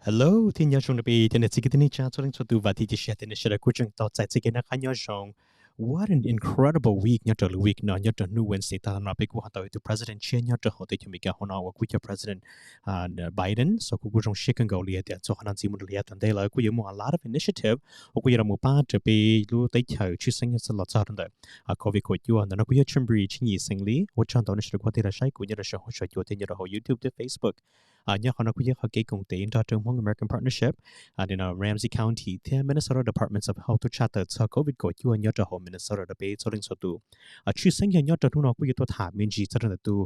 Hello thiab nyob zoo rau peb cov niam txiv kwv tij neej tsa txhua leej txhua tus, vam thiab cia siab tias nej sawv daws kuj tseem tau txais txoj kev noj qab nyob zoo. What an incredible week nyob rau lub week no, nyob rau hnub Wednesday tag los no peb kuj ho tau tus president tshiab nyob rau hauv teb chaws Amelikas hauv no uas kuj yog president Biden, so kuj kuj zoo siab kawg nkaus li hais tias txhua qhov no ntxiv mus rau yav tom ntej lawm kuj yuav muaj a lot of initiative uas kuj yuav los mus pab rau peb lub teb chaws tshwj xeeb yog los txog rau ntawm covid kaum cuaj. Ntawm no kuj yog Tshwm Bri Tsheej Yim Xeem Lis, ua tsaug ntau nej sawv daws kuj tias los saib kuv nyob rau saum huab saum cua thiab nyob rau hauv YouTube thiab Facebook. Nyob qhov no kuj yog qhov kev koom tes nrog rau Hmong American Partnership, Ramsey County thiab Minnesota Departments of Health tuaj tshaj tawm txog covid kaum cuaj nyob rau hauv Minnesota rau peb txhua leej txhua tus. Tshwj xeeb yog nyob rau hnub no kuj yuav tuaj tham me ntsis txog rau ntawm tus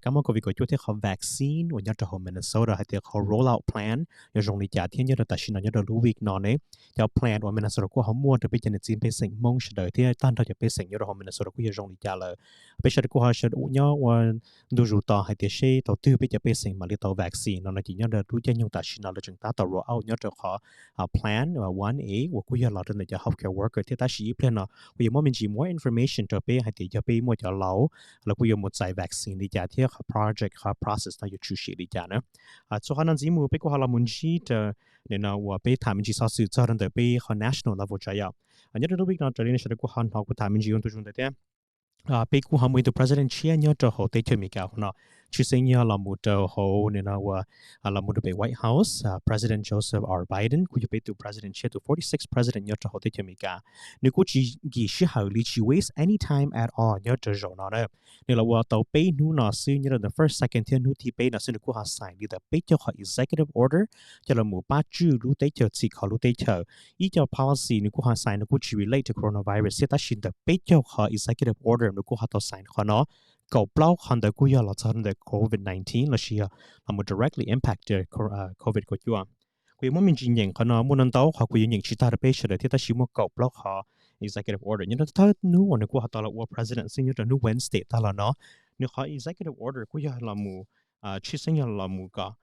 kab mob covid kaum cuaj thiab qhov vaccine uas nyob rau hauv Minnesota hais tias qhov roll out plan yuav zoo li cas thiab nyob rau tam sim no nyob rau lub week no ne, cov plan uas Minnesota kuj ho muaj rau peb cov niam txiv pej xeem Hmoob sawv daws thiab tag nrho cov pej xeem nyob rau hauv Minnesota kuj yog zoo li cas lawm. Peb sawv daws kuj ho nyob ua ntu zus tos hais tias seb thaum twg peb cov pej xeem mam li tau vaccine no no ces nyob rau lub caij nyoog tam sim no lawv tseem tab tom roll out nyob rau qhov plan one A uas kuj yog los rau ntawm cov healthcare worker thiab tab sis ib pliag no kuj yuav muab me ntsis more information rau peb hais tias yog peb muaj cov laus los kuj yuav mus txais vaccine li cas thiab qhov project qhov process no yuav tshwm sim li cas na. Txhua qhov no ntxiv mus peb kuj ho los mus ntsib rau nim no uas peb tham me ntsis xov xwm txog rau ntawm peb qhov national level tso yom. Nyob rau lub week no raws li nej sawv daws kuj ho hnov kuv tham me ntsis ua ntu zus ntawd thiab. Peb kuj ho muaj ib tug president tshiab nyob rau hauv teb chaws Amelikas hauv no, tshwj xeeb yog los mus rau hauv nim no uas los mus rau pem White House, President Joseph R Biden kuj yog peb tus president tshiab tus forty six president nyob rau hauv teb chaws Amelikas. Nws kuj tsis nkim sij hawm li tsis waste any time at all nyob rau zaum no na. Nws los ua tau peb hnub no xwb, nyob rau the first, second thiab hnub thib peb no xwb nws kuj ho sign li ntawm peb caug qhov executive order coj los mus pab tswj lub teb chaws txhim kho lub teb chaws. Ib co policy nws kuj ho sign no kuj tsis relate to coronavirus thiab tab sis ntawm peb caug qhov executive order nws kuj ho tau sign qhov no, kaum plaub qhov ntawd kuj yog los txog ntawm covid nineteen lossis yog los mus directly impact covid kaum cuaj. Kuv yuav muab me ntsis nyeem qhov no, muaj no ntau qhov kuv yuav nyeem tsis tag rau peb sawv daws thiab tab sis muaj kaum plaub qhov executive order nyob rau thawj hnub uas nws kuj ho tau los ua president xwb nyob rau hnub Wednesday tag los no. Nws qhov executive order kuj yog los mus tshwj xeeb yog los mus kom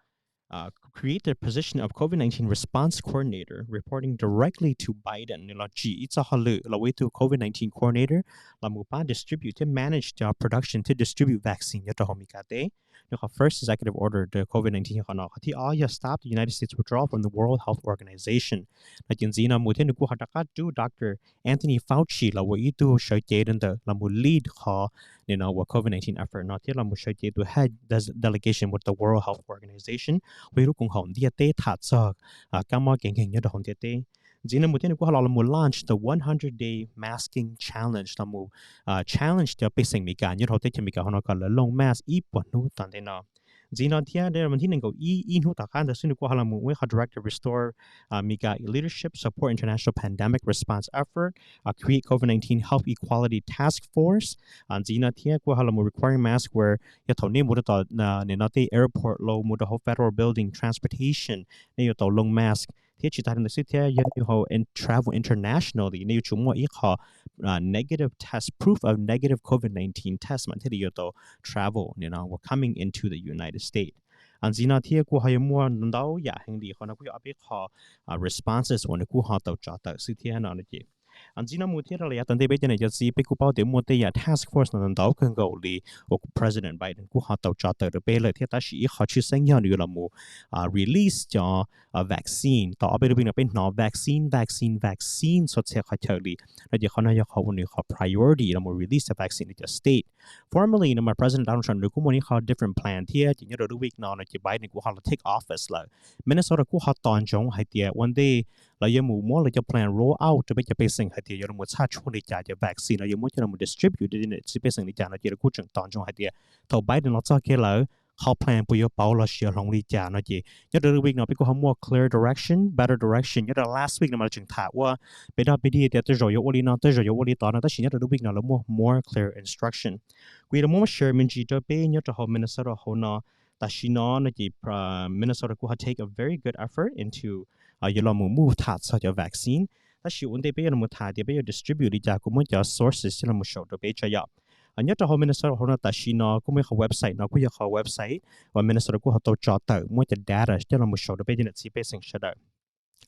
create the position of covid nineteen response coordinator reporting directly to Biden. Nws los tsim ib txoj hauj lwm los ua ib tug covid nineteen coordinator los mus pab distribute thiab manage cov production thiab distribute vaccine nyob rau hauv Amelikas teb. Nws qhov first executive order rau covid nineteen yog qhov no. Qhov thib ob yog stop the United States withdrawal from the World Health Organization. No ces ntxiv no mus thiab nws kuj ho rov qab rub Doctor Anthony Fauci los ua ib tug sawv cev rau ntawm los mus lead qhov nim no uas covid nineteen effort no thiab los mus sawv cev tus head delegation mus rau World Health Organization uas yog lub koom haum ntiaj teb tham txog kab mob kev nkeeg nyob rau hauv ntiaj teb. Ntxiv no mus thiab nws kuj ho los mus launch the one hundred day masking challenge los mus challenge cov pej xeem Amelikas nyob rau hauv teb chaws Amelikas hauv no kom lawv looj mask ib puas hnub tom ntej no. Ntxiv no thiab mus thib nees nkaum ib, ib hnub tom qab ntawd xwb nws kuj ho los mus ua ib qhov directive restore Amelikas leadership support international pandemic response effort, create covid nineteen health equality task force. Ntxiv no thiab kuj ho los mus requiring mask wear, yog thaum nej mus rau tom nim no tej airport los mus rau hauv federal building, transportation, nej yuav tau looj mask. Thiab tsis tas li ntawd xwb thiab yog nej yuav hau travel internationally nej yuav tsum muaj ib qho negative test, proof of negative covid nineteen test mas thiaj li yuav tau travel nim no coming into the United States. Ntxiv no thiab kuj ho yuav muaj ntau yam heev li, qhov no kuj yog ob peb qho responses uas nws kuj ho tau tso tawm xwb thiab no ces ntxiv no mus thiab rau yav tom ntej peb cov niam cov txiv peb kuj paub tias muaj tej yam task force no ntau kawg nkaus li uas President Biden kuj ho tau tso tawm rau peb lawm thiab tab sis ib qho tshwj xeeb yog nws yuav los mus release cov vaccine. Tau ob peb lub week no peb hnov vaccine, vaccine, vaccine txhua txhia qhov chaw li no ces qhov no yog qhov uas nws qhov priority los mus release cov vaccine rau cov state. Formally no mas President Donald Trump nws kuj muaj ib qho different plan thiab ces nyob rau lub week no no ces Biden kuj ho los take office lawm. Minnesota kuj ho tos ntsoov hais tias ua ntej lawv yuav mus muab lawv cov plan roll out rau peb cov pej xeem hais tias yuav los mus txhaj tshuaj li cas, cov vaccine lawv yuav muab coj los distribute rau txhua pej xeem li cas no ces lawv kuj tseem tos ntsoov hais tias thaum Biden los txog kiag lawm qhov plan puas yuav pauv los sis yuav hloov li cas no ces nyob rau lub week no peb kuj ho muaj clear direction, better direction. Nyob rau last week no mas lawv tseem tham ua peb dog peb dig tias tej zaum yuav ua li no, tej zaum yuav ua li tod no tab sis nyob rau lub week no lawv muaj more clear instruction. Kuv yuav los muab share me ntsis rau peb nyob rau hauv Minnesota hauv no. Tam sim no no ces Minnesota kuj ho take a very good effort into yuav los mus move tham txog cov vaccine. Tab sis ua ntej peb yuav los mus tham tias peb yuav distribute li cas kuv muab cov sources coj los mus show rau peb tso yom. Nyob rau hauv Minnesota hauv no tam sim no kuj muaj ib qhov website no kuj yog qhov website uas Minnesota kuj ho tau tso tawm muab cov data coj los mus show rau peb cov niam txiv pej xeem sawv daws.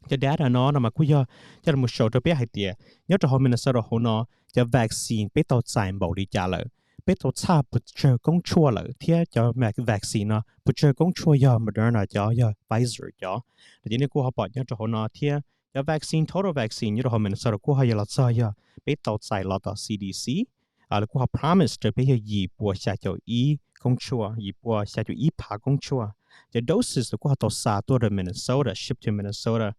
Cov data no no mas kuj yog coj los mus show rau peb hais tias nyob rau hauv Minnesota hauv no cov vaccine peb tau txais npaum li cas lawm. peb tau txhaj pes tsawg koob tshuaj lawm thiab cov vaccine no pes tsawg koob tshuaj yog Moderna cov, yog Pfizer cov. Ces nej kuj ho pom nyob rau hauv no thiab cov vaccine, total vaccine nyob rau hauv Minnesota kuj ho yog los txog yog peb tau txais los tom C D C, lawv kuj ho promise rau peb yog yim puas xya caum ib koob tshuaj, yim puas xya caum ib phav koob tshuaj. Cov doses lawv kuj ho tau xa tuaj rau Minnesota, ship to Minnesota,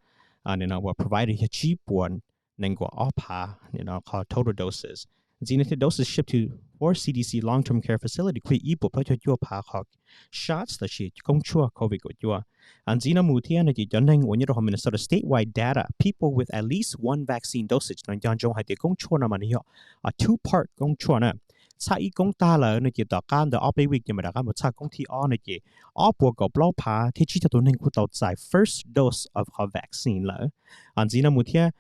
uas provider yog tsib puas nees nkaum ob phav, qhov total doses. Ntxiv no thiab doses ship to four C D C long term care facility kuj yog ib puas plaub caug cuaj phav qhov shots los sis koob tshuaj covid kaum cuaj. Ntxiv no mus thiab no ces cov neeg uas nyob rau hauv Minnesota statewide data, people with at least one vaccine dosage no nco ntsoov hais tias koob tshuaj no mas nws yog two part koob tshuaj na. Txhaj ib koob tag lawm no ces tom qab ntawd ob peb week ces mam rov qab mus txhaj koob thib ob no ces ob puas kaum plaub phav thiab tsib caug tus neeg kuj tau txais first dose of qhov vaccine lawm. Ntxiv no mus thiab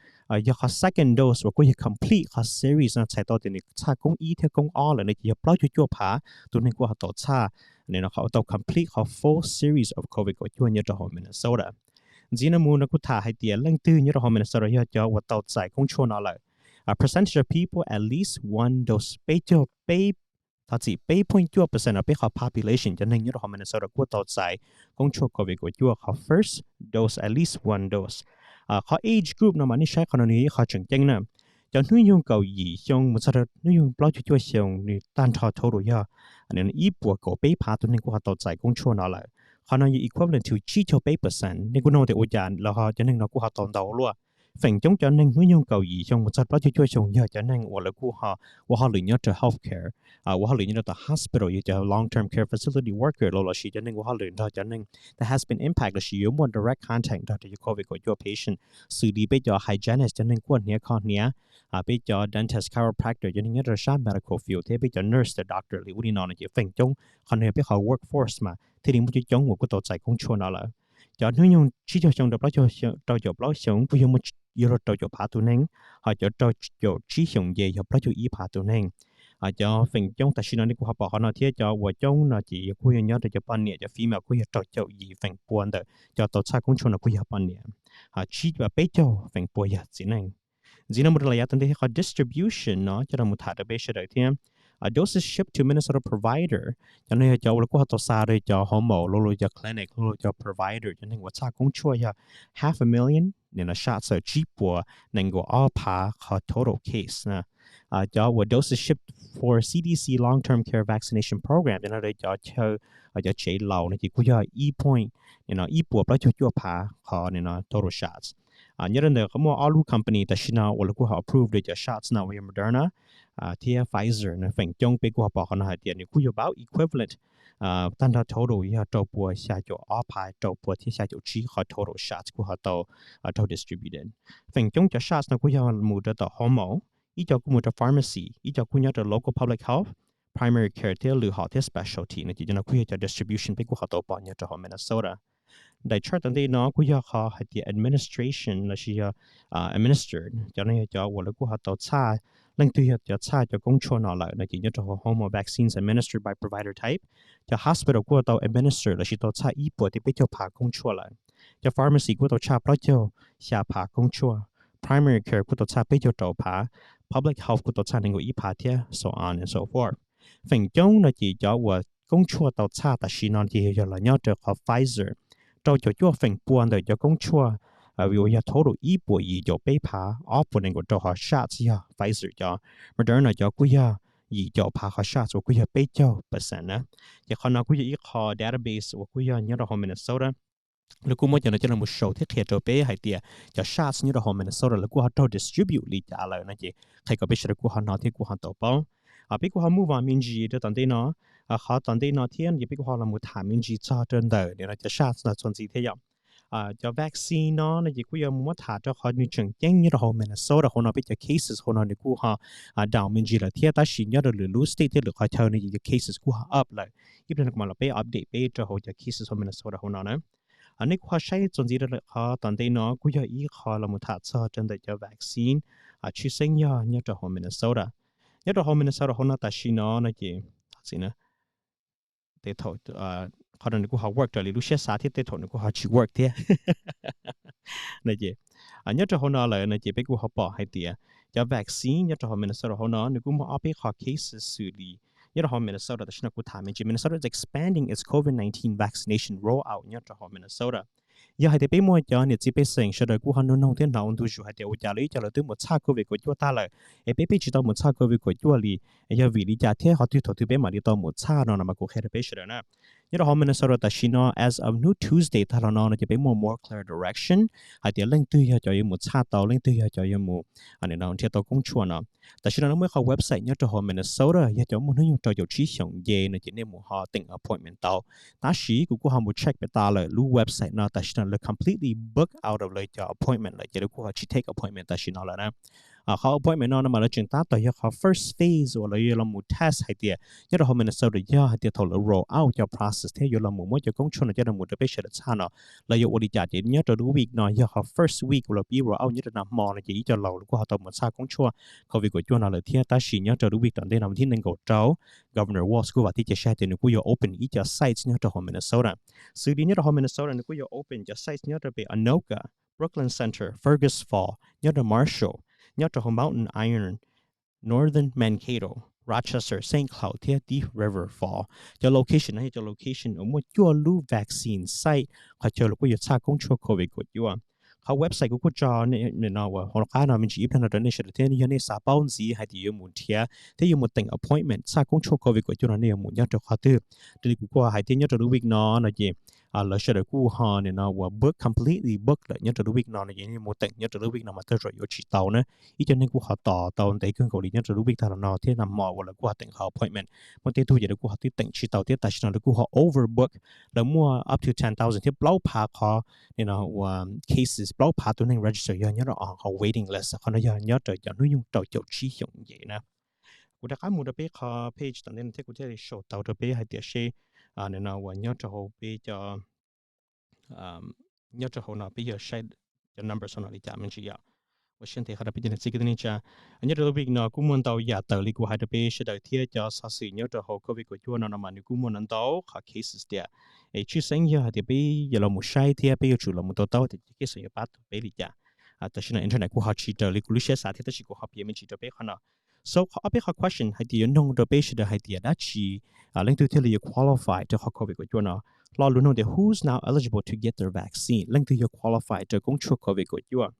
yog qhov second dose uas kuj yog complete qhov series no txhais tau tias nws txhaj koob ib thiab koob ob lawm no ces yog plaub caug cuaj phav tus neeg kuj ho tau txhaj, tau complete qhov full series of covid kaum cuaj nyob rau hauv Minnesota. Ntxiv no mus no kuj tham hais tias leej twg nyob rau hauv Minnesota yog cov uas tau txais koob tshuaj no lawm, percentage of people at least one dose, peb caug peb, thov txim, peb point cuaj percent of peb qhov population cov neeg nyob rau hauv Minnesota kuj tau txais koob tshuaj covid kaum cuaj qhov first dose, at least one dose. Qhov age group no mas nej saib qhov no nws yog ib qho tseem ceeb na. Cov hnub nyoog kaum yim xyoo mus txog rau hnub nyoog plaub caug cuaj xyoo nws tag nrho total yog ib puas kaum peb phav tus neeg kuj ho tau txais koob tshuaj no lawm. Qhov no yog equivalent to tsib caug peb percent. Nej kuj nug tias ua cas los cov neeg no kuj ho tau ntau luaj. Feem coob cov neeg hnub nyoog kaum yim xyoo mus txog plaub caug cuaj xyoo yog cov neeg uas lawv kuj ho ua hauj lwm nyob rau health care, ua hauj lwm nyob rau tom hospital, yog cov long term care facility worker los lossis cov neeg ua hauj lwm nrog cov neeg that has been impact lossis yuav muaj direct contact nrog rau cov covid kaum cuaj patient, xws li peb cov hygienist, cov neeg kuaj hniav kho hniav, peb cov dentist, chiropractor, cov neeg nyob rau sab medical field, thiab peb cov nurse, doctor li ub li no no ces feem coob qhov no yog peb qhov workforce mas thiaj li muaj coob coob uas kuj tau txais koob tshuaj no lawm. Cov hnub nyoog tsib caug xyoo rau plaub caug, rau caum plaub xyoo kuj yog muaj yuav luag rau caum phav tus neeg, ho cov rau caum tsib xyoo ces yog plaub caug ib phav tus neeg. Cov feem coob tam sim no nej kuj ho pom qhov no thiab cov uas coob no ces yog kuj yog nyob rau cov poj niam, cov female kuj yog rau caum yim feem pua ntawm cov tau txhaj koob tshuaj no kuj yog poj niam, peb caug feem pua yog txiv neej. Ntxiv no mus rau lawm yav tom ntej thiab qhov distribution no coj los tham rau peb sawv daws thiab. Doses shipped to Minnesota provider, cov no yog cov uas lawv kuj ho tau xa rau cov hauv mos los, cov clinic los, cov provider, cov neeg uas txhaj koob tshuaj yog half a million, no shots, tsib puas nees nkaum ob phav qhov total case na. Cov uas doses shipped for C D C long term care vaccination program, cov no rau cov chaw, cov tsev laus no ces kuj yog ib point, ib puas plaub caug cuaj phav qhov total shots. Nyob rau ntawm muaj ob lub company tam sim no uas lawv kuj ho approve rau cov shots no uas yog Moderna thiab Pfizer no. Feem coob peb kuj ho pom qhov no hais tias nws kuj yog about equivalent, tag nrho total yog rau puas xya caum ob phav, rau puas thiab xya caum tsib qhov total shots kuj ho tau, tau distributed. Feem coob cov shots no kuj yog mus rau tom hauv mos, ib co kuj mus rau pharmacy, ib co kuj nyob rau local public health, primary care thiab lwm hom thiab specialty no ces cov no kuj yog cov distribution peb kuj ho tau pom nyob rau hauv Minnesota. Daim chart tom ntej no kuj yog qhov hais tias administration lossis yog administered, cov no yog cov uas lawv kuj ho tau txhaj, leej twg yog cov txhaj cov koob tshuaj no lawm no ces nyob rau hauv hauv mos vaccines administered by provider type. Cov hospital kuj tau administer lossis tau txhaj ib puas thiab peb caug phav koob tshuaj lawm. Cov pharmacy kuj tau txhaj plaub caug xya phav koob tshuaj. Primary care kuj tau txhaj peb caug rau phav. Public health kuj tau txhaj nees nkaum ib phav thiab so on and so forth. Feem coob no ces cov uas koob tshuaj tau txhaj tam sim no ces yog los nyob rau qhov Pfizer, rau caum cuaj feem pua ntawm cov koob tshuaj uas yog total ib puas yim caum peb phav, ob puas nees nkaum rau qhov shots yog Pfizer cov. Moderna cov kuj yog yim caum phav qhov shots uas kuj yog peb caug percent na. Ces qhov no kuj yog ib qho database uas kuj yog nyob rau hauv Minnesota. Lawv kuj muab cov no coj los sau thiab qhia rau peb hais tias cov shots nyob rau hauv Minnesota lawv kuj ho raug distribute li cas lawm no ces qhia kom peb sawv daws kuj ho hnov thiab kuj ho tau paub. Peb kuj ho move on me ntsis rau tom ntej no, qhov tom ntej no thiab ces peb kuj ho los mus tham me ntsis txog rau ntawm no cov shots no txog ntxiv thiab yom. Cov vaccine no no ces kuj yuav mus muab tham rau qhov nws tseem ceeb nyob rau hauv Minnesota hauv no, peb cov cases hauv no nws kuj ho down me ntsis lawm thiab, tab sis nyob rau lwm lub state thiab lwm qhov chaw no ces cov cases kuj ho up lawm. Ib pliag no kuv mam los peb update peb rau hauv cov cases hauv Minnesota hauv no na. Nej kuj ho saib txuas ntxiv rau lwm qhov tom ntej no kuj yog ib qho los mus tham txog rau ntawm cov vaccine tshwj xeeb yog nyob rau hauv Minnesota. Nyob rau hauv Minnesota hauv no tam sim no no ces tej thaum qhov no nws kuj ho work raws li lub siab xav thiab tej thaum nws kuj ho tsis work thiab. Nyob rau hauv no lawm no ces peb kuj ho pom hais tias cov vaccine nyob rau hauv Minnesota hauv no nws kuj muaj ob peb qho cases xws li Nyob rau hauv Minnesota tam sim no kuv tham me ntsis, Minnesota is expanding its COVID nineteen vaccination rollout nyob rau hauv Minnesota. Yog hais tias peb muaj cov niam txiv pej xeem sawv daws kuj ho nug noog thiab hnov ua ntu zus hais tias ua cas lawv ib co lawv twb mus txhaj COVID kaum cuaj tag lawm, es peb peb tsis tau mus txhaj COVID kaum cuaj li, yog vim li cas thiab qhov twg thaum twg peb mam li tau mus txhaj no no mas kuv qhia rau peb sawv daws na. Nyob rau hauv Minnesota tam sim no, as of no Tuesday tag los no no ces peb muaj more clear direction hais tias leej twg yog cov yuav mus txhaj tau, leej twg yog cov yuav mus nrhiav tau koob tshuaj no. Tam sim no muaj ib qhov website nyob rau hauv Minnesota yog cov muaj hnub nyoog rau caum tsib xyoos nce no ces nej mus ho teem appointment tau. Tab sis kuv kuj ho mus check pem tas lawm, lub website no tam sim no lawv completely book out of lawv cov appointment lawm ces lawv kuj ho tsis take appointment tam sim no lawm na. Qhov appointment no no mas lawv tseem tab tom yog qhov first phase uas lawv yuav los mus test hais tias nyob rau hauv Minnesota yog hais tias thaum lawv roll out cov process thiab yuav los mus muab cov koob tshuaj no coj los mus rau peb sawv daws txhaj no lawv yuav ua li cas. Ces nyob rau lub week no yog qhov first week uas lawv pib roll out nyob rau nag hmo no ces ib co laus lawv kuj ho tau mus txhaj koob tshuaj COVID kaum cuaj no lawm thiab. Tab sis nyob rau lub week tom ntej no vas thib nees nkaum rau, Governor Walz kuj vam thiab cia siab hais tias nws kuj yuav open ib co sites nyob rau hauv Minnesota. Xws li nyob rau hauv Minnesota nws kuj yuav open cov sites nyob rau pem Anoka, Brooklyn Center, Fergus Falls, nyob rau Marshall, nyob rau hauv Mountain Iron, Northern Mankato, Rochester, Saint Cloud thiab Thief River Falls. Cov location no yog cov location uas muaj cuaj lub vaccine site qhov chaw lawv kuj yuav txhaj koob tshuaj COVID kaum cuaj. Qhov website kuv kuj tso hauv qab no me ntsis ib pliag no rau nej sawv daws thiab yog nej xav paub ntxiv hais tias yuav mus nrhiav thiab yuav mus teem appointment txhaj koob tshuaj COVID kaum cuaj no nej yuav mus nyob rau qhov twg. Raws li kuv kuj hais thiab nyob rau lub week no no ces lawv sawv daws kuj ho no uas book completely book lawm nyob rau lub week no no ces nej mus teem nyob rau lub week no mas tej zaum yuav tsis tau na. Ib co neeg kuj ho tos tau ntev kawg nkaus li nyob rau lub week tag los no thiab nag hmo uas lawv kuj ho teem qhov appointment. Muaj tej tug ces lawv kuj ho twb teem tsis tau thiab tam sim no lawv kuj ho overbook, lawv muaj up to ten thousand thiab plaub phav qhov no uas cases, plaub phav tus neeg register yog nyob rau qhov waiting list, qhov no yog nyob rau cov hnub nyoog rau caum tsib xyoos nce na. Kuv rov qab mus rau peb qhov page tom ntej no thiab kuv thiaj li show tau rau peb hais tias seb no uas nyob rau hauv peb cov nyob rau hauv no peb yuav saib cov numbers no li cas me ntsis yom. Ua siab ntev qhov rau peb cov niam txiv kwv tij neej tsa. Nyob rau lub week no kuj muaj ntau yam tawm li kuv hais rau peb sawv daws thiab cov xov xwm nyob rau hauv COVID kaum cuaj no no mas nws kuj muaj ntau ntau qhov cases tias, es tshwj xeeb yog hais tias peb yuav los mus saib thiab peb yuav tsum los mus to taub tias cov cases yuav pab tau peb li cas. Tam sim no internet kuj ho tsis raws li kuv lub siab xav thiab tab sis kuv ho piav me ntsis rau peb qhov no. So qhov ob peb qhov question hais tias yuav noog rau peb sawv daws hais tias dab tsi, leej twg thiaj li yuav qualify rau qhov COVID kaum cuaj no. Lo lus noog tias who's now eligible to get their vaccine, leej twg yuav qualify rau koob tshuaj COVID kaum cuaj.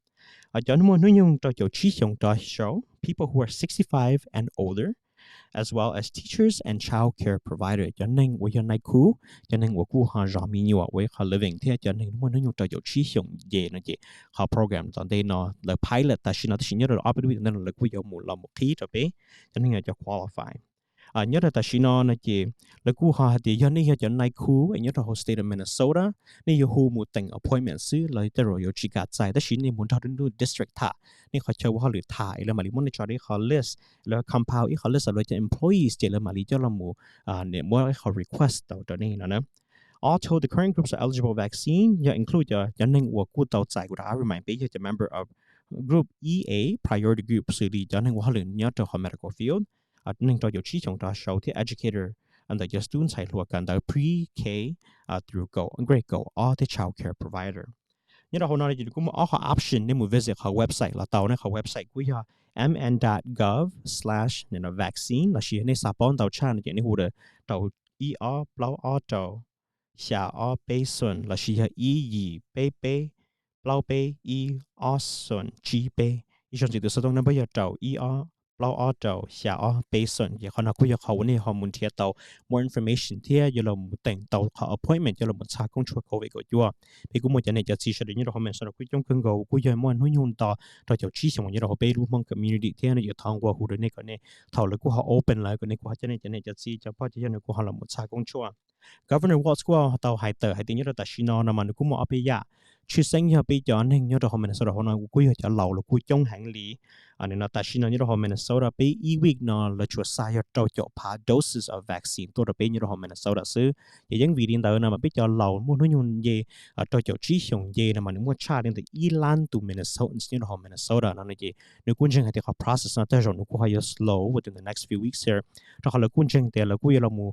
Cov muaj hnub nyoog rau caum tsib xyoos rov saud, people who are sixty-five and older, as well as teachers and child care provider, cov neeg uas yog nais khu, cov neeg uas kuj ho zov me nyuam ua ib qho living thiab cov neeg muaj hnub nyoog rau caum tsib xyoos nce no ces qhov program tom ntej no lawv pilot tam sim no tab sis nyob rau ob peb lub week tom ntej no lawv kuj yuav mus los mus qhib rau peb cov neeg no cov qualify. Nyob rau tam sim no no ces lawv kuj ho hais tias yog nej yog cov nais khu es nyob rau hauv state of Minnesota, nej yuav hu mus teem appointment xwb los tej zaum yuav tsis kam txais, tab sis nej mus nrog lub district tham, nej qhov chaw ua hauj lwm tham es lawv mam li muab nej tso rau ib qho list, lawv compile ib qho list of lawv cov employees ces lawv mam li coj los mus muab ib qho request tau rau nej no na. All told, the current groups of eligible vaccine yog include cov, cov neeg uas kuj tau txais, kuv rov qab remind peb, yog cov member of group E A priority group xws li cov neeg ua hauj lwm nyob rau qhov medical field, neeg rau caum tsib xyoos rov saud thiab educator, ntawm cov tub ntxhais hluas kawm ntawv pre-K through grade kaum ob thiab child care provider. Nyob rau hauv no ces nws kuj muaj ob qhov option nej mus visit qhov website los tau na. Qhov website kuj yog M N dot gov slash vaccine lossis yog nej xav paub ntau tshaj no ces nej hu rau ib ob plaub ob rau xya ob peb xoom lossis yog ib yim peb peb plaub peb ib ob xoom tsib peb. Ib zaug ntxiv tus xov tooj number yog rau ib ob plaub ob rau xya ob peb xoom. Ces qhov no kuj yog qhov uas nej ho mus nrhiav tau more information thiab yuav los mus teem tau qhov appointment coj los mus txhaj koob tshuaj COVID kaum cuaj. Peb kuj muaj cov niam cov txiv sawv daws nyob rau hauv Minnesota kuj coob kawg nkaus, kuj yog muaj hnub nyoog nto rau caum tsib xyoos nyob rau hauv peb lub Hmoob community thiab no yuav thov nqua hu rau nej kom nej, thaum lawv kuj ho open lawm kom nej kuj ho coj nej cov niam cov txiv cov pog cov yawg no kuj ho los mus txhaj koob tshuaj. Governor Walz kuj tau hais tawm hais tias nyob rau tam sim no no mas nws kuj muaj ob peb yam. Tshwj xeeb yog peb cov neeg nyob rau hauv Minnesota hauv no kuj yog cov laus los kuj coob heev li. No tam sim no nyob rau hauv Minnesota peb ib week no lawv tsuas xa yog rau caum phav doses of vaccine tuaj rau peb nyob rau hauv Minnesota xwb. Ces yeej vim li ntawd no mas peb cov laus muaj hnub nyoog nce rau caum tsib xyoos nce no mas nws muaj tshaj li ntawm ib lab tus Minnesotans nyob rau hauv Minnesota no no ces nws kuj ntseeg hais tias qhov process no tej zaum nws kuj ho yuav slow within the next few weeks here, rau qhov lawv kuj ntseeg tias lawv kuj yuav los mus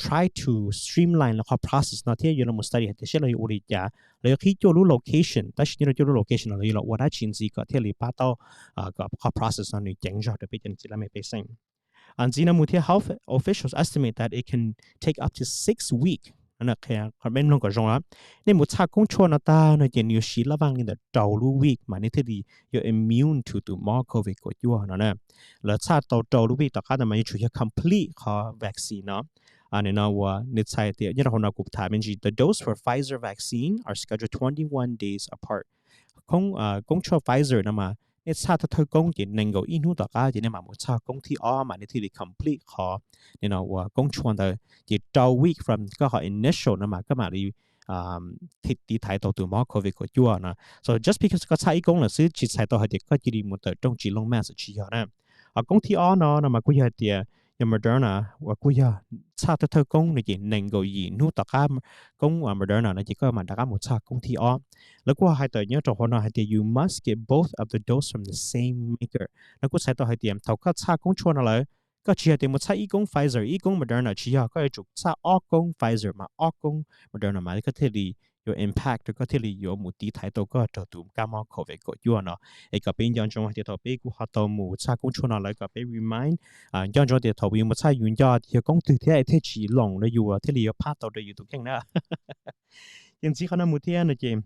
try to streamline lawv qhov process no thiab yuav los mus study hais tias seb lawv yuav ua li cas, lawv yuav qhib cuaj lub location, tab sis nyob rau cuaj lub location no lawv yuav los ua dab tsi ntxiv kom thiaj li pab tau kom qhov process no nws ceev zog rau peb cov niam txiv laj mej pej xeem. Ntxiv no mus thiab, health officials estimate that it can take up to six weeks. Qhov mloog kom zoo, nej mus txhaj koob tshuaj no tag no ces nws yuav siv laj vaj li ntawm rau lub week mas nej thiaj li yuav immune to tus mob covid kaum cuaj no na. Lawv txhaj tau rau lub week tom qab ntawd mas yuav tsum yog complete qhov vaccine no. Nim no uas nws txhais tias nyob rau hauv no kuv tham me ntsis, the dose for Pfizer vaccine are scheduled twenty-one days apart. Koob tshuaj Pfizer no mas nej txhaj thawj thawj koob ces nees nkaum ib hnub tom qab ces nej mam mus txhaj koob thib ob mas nej thiaj li complete qhov, nim no uas koob tshuaj ntawd ces rau week from koj qhov initial no mas koj mam li tiv thaiv tau tus mob covid kaum cuaj no. So just because koj txhaj ib koob lawm xwb tsis txhais tau hais tias koj cia li mus tawm rooj tsis looj mask, tsis yog na. Ho koob thib ob no no mas kuj yog hais tias yog Moderna uas kuj yog txhaj thawj thawj koob no ces nees nkaum yim hnub tom qab koob Moderna no ces koj mam rov qab mus txhaj koob thib ob. Lawv kuj hais tawm nyob rau hauv no hais tias you must get both of the dose from the same maker. No kuj txhais tau hais tias thaum koj txhaj koob tshuaj no lawm, koj tsis yog tias mus txhaj ib koob Pfizer ib koob Moderna, tsis yog, koj yuav tsum txhaj ob koob Pfizer mas ob koob Moderna mas koj thiaj li yuav impact, koj thiaj li yuav mus tiv thaiv tau koj rau tus kab mob covid kaum cuaj no. Es kom peb nco ntsoov hais tias thaum peb kuj ho tau mus txhaj koob tshuaj no lawm kom peb remind, nco ntsoov tias thaum yus mus txhaj yus nco tias yog koob twg thiab es thiaj tsis loos rau yus thiaj li yuav phab tau rau yus tus kheej na. Ces ntxiv qhov no mus thiab no ces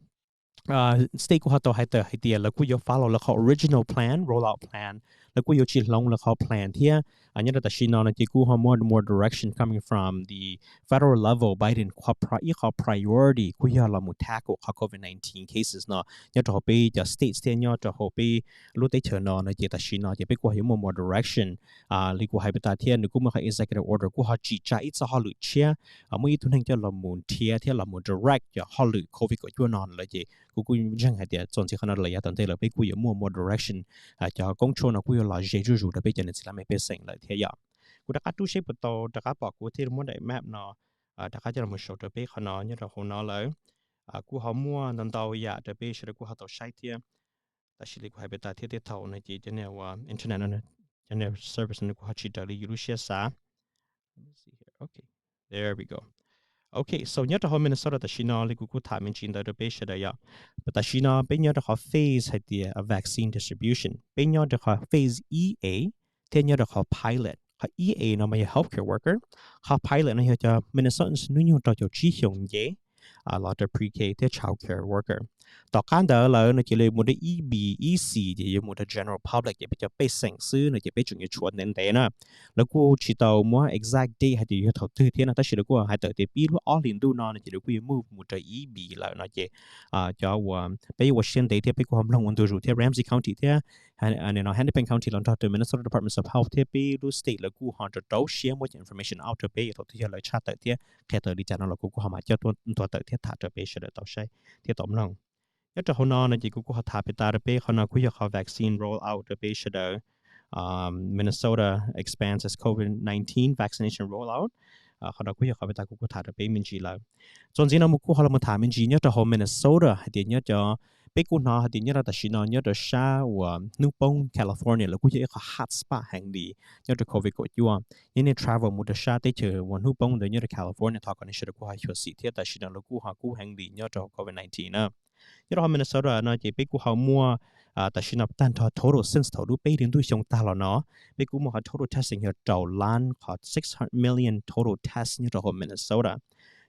state kuj ho tau hais tawm hais tias lawv kuj yuav follow lawv qhov original plan, rollout plan, lawv kuj yuav tsis hloov lawv qhov plan thiab. Nyob rau tam sim no no ces kuj ho muaj more direction coming from the federal level, Biden ib qhov priority kuj yog los mus tackle qhov covid nineteen cases no nyob rau hauv peb cov states thiab nyob rau hauv peb lub teb chaws no no ces tam sim no ces peb kuj ho yuav muaj more direction. Li kuv hais peb tas thiab nws kuj muaj qhov executive order kuj ho tsim tsa ib txoj hauj lwm tshiab, muaj ib tug neeg coj los mus nrhiav thiab los mus direct cov hauj lwm covid kaum cuaj no lawm ces kuv kuj ntseeg hais tias txuas ntxiv qhov no lawm yav tom ntej lawm peb kuj yuav muaj more direction. Cov koob tshuaj no kuj yuav los ze zuj zus rau peb cov niam txiv laj mej pej xeem lawm thiab yom. Kuv rov qab rub seb puas tau rov qab pom kuv thiaj muab daim map no rov qab coj los show rau peb qhov no nyob rau hauv no lawm. Kuj ho muaj ntau ntau yam rau peb sawv daws kuj ho tau saib thiab. Tam sim li kuv hais peb tas thiab tej thaum no ces cov niag uas internet no, cov niag service no kuj ho tsis raws li yus lub siab xav. There we go. Ok, so nyob rau hauv Minnesota tam sim no li kuv kuj tham me ntsis ntawd rau peb sawv daws yom. Tam sim no peb nyob rau qhov phase hais tias vaccine distribution, peb nyob rau qhov phase ib A thiab nyob rau qhov pilot. Qhov ib A no mas yog healthcare worker, qhov pilot no yog cov Minnesotans hnub nyoog rau caum tsib xyoos nce los rau pre-K thiab child care worker. Tom qab ntawd lawm no ces lawv mus rau ib B ib C ces yuav mus rau general public ces peb cov pej xeem xwb no ces peb tseem yuav tshuav ntev ntev na. Lawv kuj tsis tau muab exact date hais tias yog thaum twg thiab no tab sis lawv kuj hais tawm tias pib lub ob hlis ntuj no no ces lawv kuj yuav move mus rau ib B lawm no ces cov uas peb yuav ua siab ntev thiab peb kuj ho mloog ua ntu zus thiab Ramsey County thiab Hennepin County los nrog rau Minnesota Department of Health thiab peb lub state lawv kuj ho rau rau siab muab cov information out rau peb, yog thaum twg yog lawv tshaj tawm thiab qhia tawm li cas no los kuv kuj ho mam coj tuaj ntuas tawm thiab tham rau peb sawv daws tau saib thiab tau mloog. Nyob rau hauv no no ces kuv kuj ho tham peb tas rau peb qhov no kuj yog qhov vaccine roll out rau peb sawv daws. Minnesota expands its covid nineteen vaccination rollout. Qhov no kuj yog qhov peb tas kuv kuj tham rau peb me ntsis lawm. Txuas ntxiv no mus kuj ho los tham me ntsis nyob rau hauv Minnesota hais tias nyob cov, peb kuj hnov hais tias nyob rau tam sim no nyob rau sab uas hnub poob California lawv kuj yog ib qhov hot spot heev li nyob rau covid kaum cuaj. Yog nej travel mus rau sab teb chaws uas hnub poob ntawd nyob rau California thov kom nej sawv daws kuj ho xyuam xim thiab tam sim no lawv kuj ho kub heev li nyob rau covid nineteen na. Nyob rau hauv Minnesota no ces peb kuj ho muaj, tam sim no tag nrho total since thaum lub peb hlis ntuj xyoo tag los no, peb kuj muaj qhov total testing yog rau lab qhov six million total test nyob rau hauv Minnesota.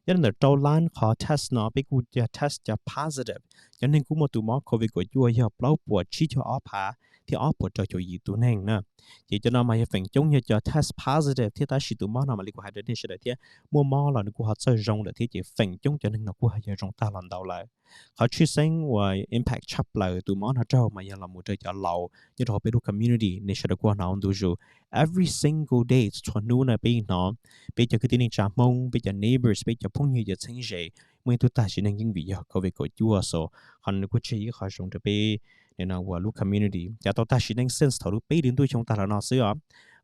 Nyob rau ntawm rau lab qhov test no peb kuj yog test cov positive, cov neeg kuj muaj tus mob covid kaum cuaj yog plaub puas tsib caug ob phav thiab ob puas rau caum yim tus neeg na. Ces cov no mas yog feem coob yog cov test positive thiab tab sis tus mob no mam li kuv hais rau nej sawv daws thiab muaj mob los nws kuj ho txawj zoo lawm thiab ces feem coob cov neeg no kuj ho yog zoo tag los ntau lawm. Qhov tshwj xeeb uas impact tshaj plaws tus mob no raug mas yog los mus rau cov laus nyob rau hauv peb lub community, nej sawv daws kuj hnov ntu zus. Every single day txhua hnub no peb hnov peb cov kwv tij neej tsa Hmoob, peb cov neighbors, peb cov phooj ywg cov txheeb ze muaj ib tug tag sim neej yeej vim yog covid kaum cuaj so. Qhov no nws kuj tsis yog ib qhov zoo rau peb nim no uas lub community. Cov tau tag sim neej since thaum lub peb hlis ntuj xyoo tag los no xwb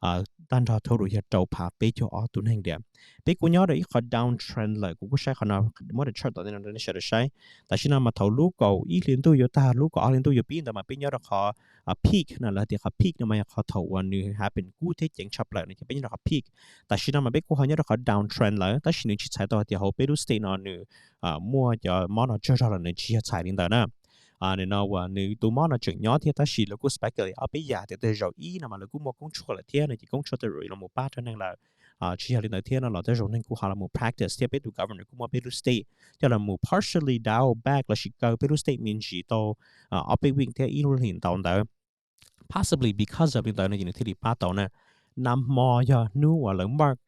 os, tag nrho total yog rau phav peb caug ob tus neeg tiag. Peb kuj nyob rau ib qhov downtrend lawm, kuv kuj saib qhov no muab rau chart tom ntej no rau nej sawv daws saib. Tam sim no mas thaum lub kaum ib hlis ntuj yuav tag lub kaum ob hlis ntuj yuav pib ntawd mas peb nyob rau qhov peak no, lawv tias qhov peak no mas yog qhov thaum uas nws happen kub thiab ceev tshaj plaws no ces peb nyob rau qhov peak. Tam sim no mas peb kuj ho nyob rau qhov downtrend lawm tab sis nws tsis txhais tau hais tias hauv peb lub state no nws muaj cov mob no tsawg zog los nws tsis yog txhais li ntawd na. nim no uas nws tus mob no tseem nyob thiab, tab sis lawv kuj speculate ob peb yam tias tej zaum ib no mas lawv kuj muaj koob tshuaj lawm thiab no ces koob tshuaj tej zaum los mus pab rau neeg lawm. Tsis yog li ntawd thiab no los tej zaum neeg kuj ho los mus practice thiab peb tus governor kuj muab peb lub state coj los mus partially dial back lossis kaw peb lub state me ntsis tau ob peb week thiab ib lub hlis ntau ntawd. Possibly because of li ntawd no ces nws thiaj li pab tau na. Nag hmo yog hnub uas lawv mark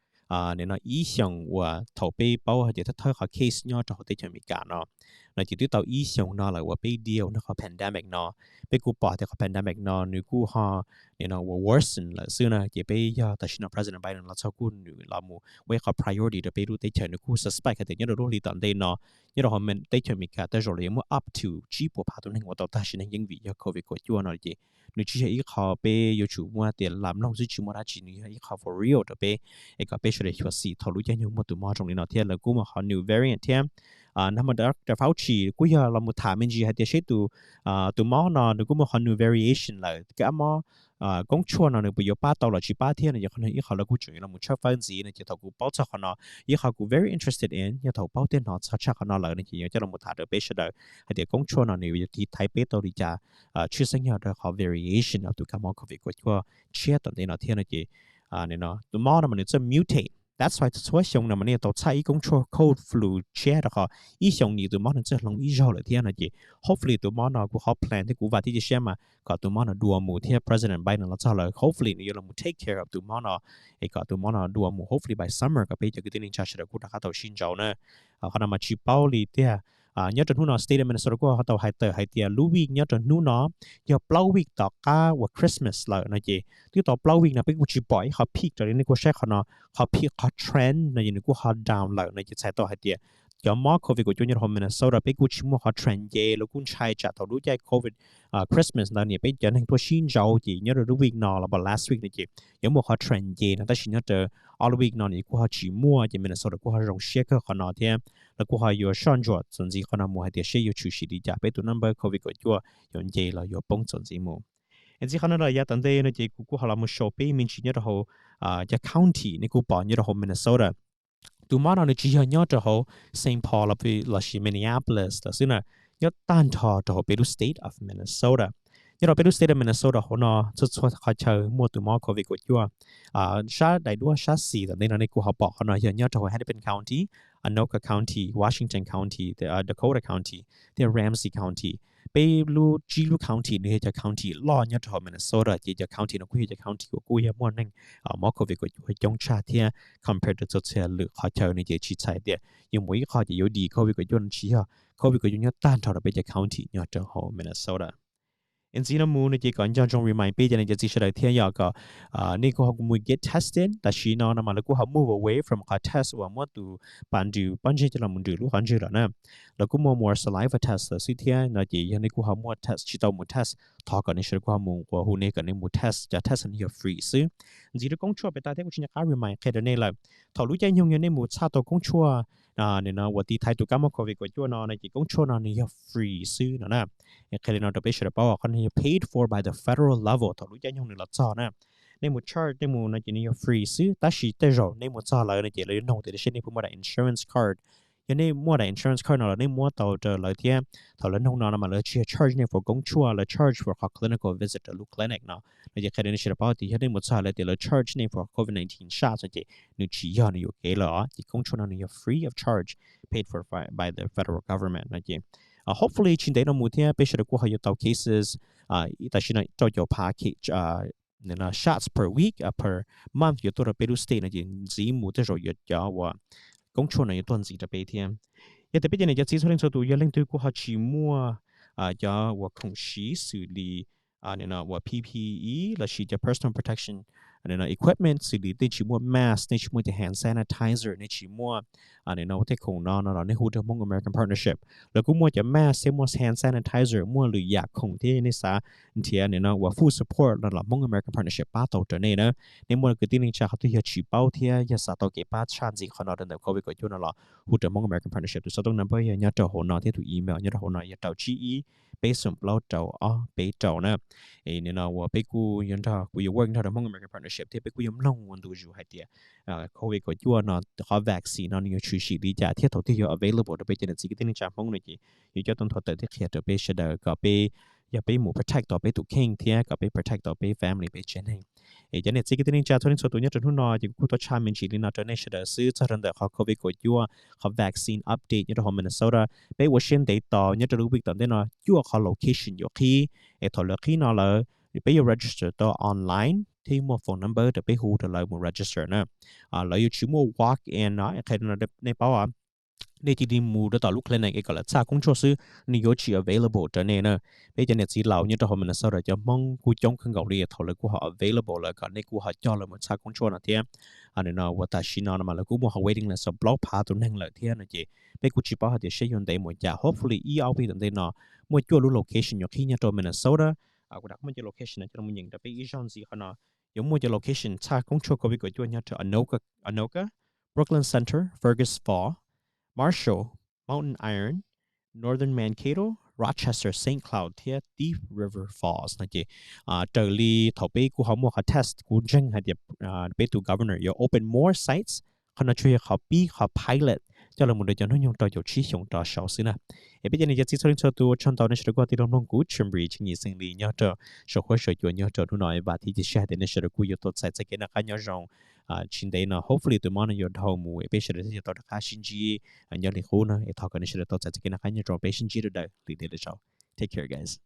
nim no ib xyoos uas thaum peb paub hais tias thawj thawj qhov case nyob rau hauv teb chaws Amelikas no, no ces twb tau ib xyoos no lawm uas peb deal nrog qhov pandemic no. Peb kuj pom tias qhov pandemic no nws kuj ho nim no uas worsen lawm xwb na ces peb yog tam sim no President Biden los txog kuj nws los mus ua ib qhov priority rau peb lub teb chaws. Nws kuj suspect hais tias nyob rau lub hli tom ntej no nyob rau hauv teb chaws Amelikas tej zaum los yuav muaj up to tsib puas phav tus neeg uas tau tag sim neej yeej vim yog covid kaum cuaj no ces nws tsis yog ib qho peb yuav tsum muab tias lam mloog xwb tsis muaj dab tsi, nws yog ib qho for real rau peb es kom peb sawv daws xyuam xim thaum lub caij nyoog muaj tus mob zoo li no thiab lawv kuj muaj qhov new variant thiab. Nag hmo Doctor Fauci kuj yog los mus tham me ntsis hais tias seb tus tus mob no nws kuj muaj qhov new variation lawm, kab mob koob tshuaj no nws puas yuav pab tau los tsis pab thiab no ces qhov no ib qho lawv kuj tseem yuav los mus tshawb fawb ntxiv no ces thaum kuv paub txog qhov no ib qho kuv very interested in yog thaum paub thiab hnov txog tshaj qhov no lawm no ces yuav coj los mus tham rau peb sawv daws hais tias koob tshuaj no nws yuav tiv thaiv peb tau li cas tshwj xeeb yog rau qhov variation of tus kab mob covid kaum cuaj tshiab tom ntej no thiab no ces tus mob no mas nws txawj mutate. That's why txhua xyoo no mas nej tau txhaj ib koob tshuaj cold flu tshiab rau qhov ib xyoos nim tus mob nws txawj hloov ib zaug lawm thiab no ces hopefully tus mob no kuv qhov plan thiab kuv vam thiab cia siab mas kom tus mob no dua mus thiab President Biden los txog lawm hopefully nws yuav los mus take care of tus mob no es kom tus mob no dua mus hopefully by summer kom peb cov kwv tij neej tsa sawv daws kuj rov qab tau sib ntsib na. Qhov no mas tsis paub li tiag. Nyob rau hnub no State of Minnesota kuj ho tau hais tawm hais tias lub week nyob rau hnub no yog plaub week tom qab uas Christmas lawm no ces twb tau plaub week no peb kuj tsis pom ib qho peak raws li nej kuj saib qhov no, qhov peak qhov trend no ces nws kuj ho down lawm no ces txhais tau hais tias cov mob covid kaum cuaj nyob rau hauv Minnesota peb kuj tsis muaj qhov trend nce, lawv kuj ntshai tsam thaum lub caij covid Christmas ntawd niam peb cov neeg tuaj sib ntsib ces nyob rau lub week no los last week no ces yuav muaj qhov trend nce no tab sis nyob rau ob lub week no nws kuj ho tsis muaj ces Minnesota kuj ho zoo siab kawg qhov no thiab lawv kuj ho yuav soj ntsuam txuas ntxiv qhov no mus hais tias seb yuav tshwm sim li cas peb tus number covid kaum cuaj yuav nce los yuav poob txuas ntxiv mus. Ntxiv qhov no lawm yav tom ntej no ces kuv kuj ho los mus show peb me ntsis nyob rau hauv cov county nej kuj pom nyob rau hauv Minnesota. Tus mob no nws tsis yog nyob rau hauv Saint Paul lossis Minneapolis lawm xwb na, nyob tag nrho rau hauv peb lub state of Minnesota. Nyob rau peb lub state of Minnesota hauv no txhua txhua qhov chaw muaj tus mob covid kaum cuaj. Sab daim duab sab xis tom ntej no nej kuj ho pom qhov no yog nyob rau hauv Hennepin County, Anoka County, Washington County, Dakota County thiab Ramsey County. Peb lub tsib lub county nws yog cov county loj nyob rau hauv Minnesota ces cov county no kuj yog cov county uas kuj yog muaj neeg mob covid kaum cuaj coob tshaj thiab compared to txhua txhia lwm qhov chaw no ces tsis txhais tias yuav mus ib qho ces yuav dim covid kaum cuaj no tsis yog, covid kaum cuaj nyob tag nrho rau peb cov county nyob rau hauv Minnesota. Ntxiv no mus no ces kom nco ntsoov remind peb cov niam cov txiv sawv daws thiab yog kom nej kuj ho mus get tested tam sim no no mas lawv kuj ho move away from qhov test uas muab tus pas nrws pob ntseg coj los mus nrws lub qhov ntswg lawm na. Lawv kuj muaj more saliva test lawm xwb thiab no ces yog nej kuj ho muaj test tsis tau mus test thov kom nej sawv daws kuj ho mus nqua hu nej kom nej mus test, cov test no yog free xwb. Ntxiv rau koob tshuaj pem tas thiab kuv tsis nco qab remind qhia rau nej lawm, thaum lub caij nyoog yog nej mus txhaj tau koob tshuaj no uas tiv thaiv tus kab mob covid kaum cuaj no no ces koob tshuaj no nws yog free xwb no na. Qhia li no rau peb sawv daws paub qhov no yog paid for by the federal level thaum lub caij nyoog nws los txog na. Nej mus charge nej mus no ces nws yog free xwb tab sis tej zaum nej mus txog lawv no ces lawv yuav nug tias seb nej puas muaj daim insurance card. Yog nej muaj daim insurance card no los nej muab tau rau lawv thiab thaum lawv nug no no mas lawv tsis yog charge nej for koob tshuaj, lawv charge for qhov clinical visit rau lub clinic no. No ces qhia rau nej sawv daws paub tias yog nej mus txog lawv tias lawv charge nej for covid nineteen shots no ces nws tsis yog nws yuam kev lawm os. Ces koob tshuaj no nws yog free of charge, paid for by the federal government no ces hopefully tsis ntev no mus thiab peb sawv daws kuj ho yuav tau cases tam sim no rau caum phav shots per week per month yuav tuaj rau peb lub state no ces ntxiv mus tej zaum yuav cov uas koob tshuaj no yuav tuaj ntxiv rau peb thiab. Yog tias peb cov niam cov txiv txhua leej txhua tus yog leej twg kuj ho tsis muaj cov uas khoom siv xws li uas P P E lossis cov personal protection equipment xws li nej tsis muaj mask, nej tsis muaj cov hand sanitizer, nej tsis muaj tej khoom no no los nej hu rau Hmong American Partnership. Lawv kuj muaj cov mask thiab muaj hand sanitizer, muaj lwm yam khoom thiab nej xav nrhiav no uas full support no los Hmong American Partnership pab tau rau nej na. Nej muaj kwv tij neej tsa qhov twg yog tsis paub thiab yog xav tau kev pab tshaj ntxiv qhov no rau ntawm covid kaum cuaj no los hu rau Hmong American Partnership. Tus xov tooj number yog nyob rau hauv no thiab tus email nyob rau hauv no yog rau tsib ib peb xoom plaub rau ob peb rau na. Es nim no uas peb kuj yuav nrog, kuv yuav work nrog rau Hmong American Partnership tseem thiab peb kuj yuav mloog ua ntu zus hais tias COVID kaum cuaj no qhov vaccine no nws yuav tshwm sim li cas thiab thaum twg yuav available rau peb cov niam txiv kwv tij neej tsa Hmoob no ces yuav coj tuaj nthuav tawm thiab qhia rau peb sawv daws kom peb, yog peb mus protect tau peb tus kheej thiab kom peb protect tau peb family peb tsev neeg. Es cov niam txiv kwv tij neej tsa txhua leej txhua tus nyob rau hnub no ces kuv kuj tuaj tshaj me ntsis li no rau nej sawv daws xwb txog rau ntawm qhov COVID kaum cuaj qhov vaccine update nyob rau hauv Minnesota. Peb ua siab ntev tos nyob rau lub week tom ntej no cuaj qhov location yuav qhib, es thaum lawv qhib no lawm peb yuav register tau online thiab muaj phone number rau peb hu rau lawv mus register na. Lawv yuav tsis muaj walk in no, qhia nej paub, nej cia li mus rau tom lub clinic es kom lawv txhaj koob tshuaj xwb, nws yuav tsis available rau nej na. Peb cov niam txiv laus nyob rau hauv Minnesota cov Hmoob kuj coob kawg nkaus li, thaum lawv kuj ho available lawm kom nej kuj ho coj lawv mus txhaj koob tshuaj no thiab. Nim no uas tam sim no mas lawv kuj muaj hauv waiting list plaub phav tus neeg lawm thiab no ces peb kuj tsis paub hais tias seb yuav ntev mus cas. Hopefully ib ob week tom ntej no muaj cuaj lub location yuav qhib nyob rau Minnesota. Kuv rov qab muab cov location no coj los nyeem rau peb ib zaug ntxiv qhov no. Yuav muaj cov location txhaj koob tshuaj COVID kaum cuaj nyob rau Anoka, Anoka, Brooklyn Center, Fergus Falls, Marshall, Mountain Iron, Northern Mankato, Rochester, Saint Cloud thiab Thief River Falls no ces raws li thaum peb kuj ho muaj qhov test kuv ntseeg hais tias peb tus governor yuav open more sites. Qhov no tsuas yog qhov pib qhov pilot coj los mus rau cov hnub nyoog rau caum tsib xyoos rov saud xwb na. Es peb cov niam cov txiv txhua leej txhua tus, ua tsaug ntau nej sawv daws kuj tau tij laug mloog kuv Tshwm Ris Tsheej Yim Xeem Lis nyob rau saum huab saum cua nyob rau hnub no, es vam thiab cia siab hais tias nej sawv daws kuj yuav tau txais txoj kev noj qab nyob zoo tsis ntev no. Hopefully tus mob no yuav dhau mus es peb sawv daws thiaj yuav tau rov qab sib ntsib nyob li qub na. Es thov kom nej sawv daws tau txais txoj kev noj qab nyob zoo peb sib ntsib rau daim lwm daim lwm zaus. Take care, guys.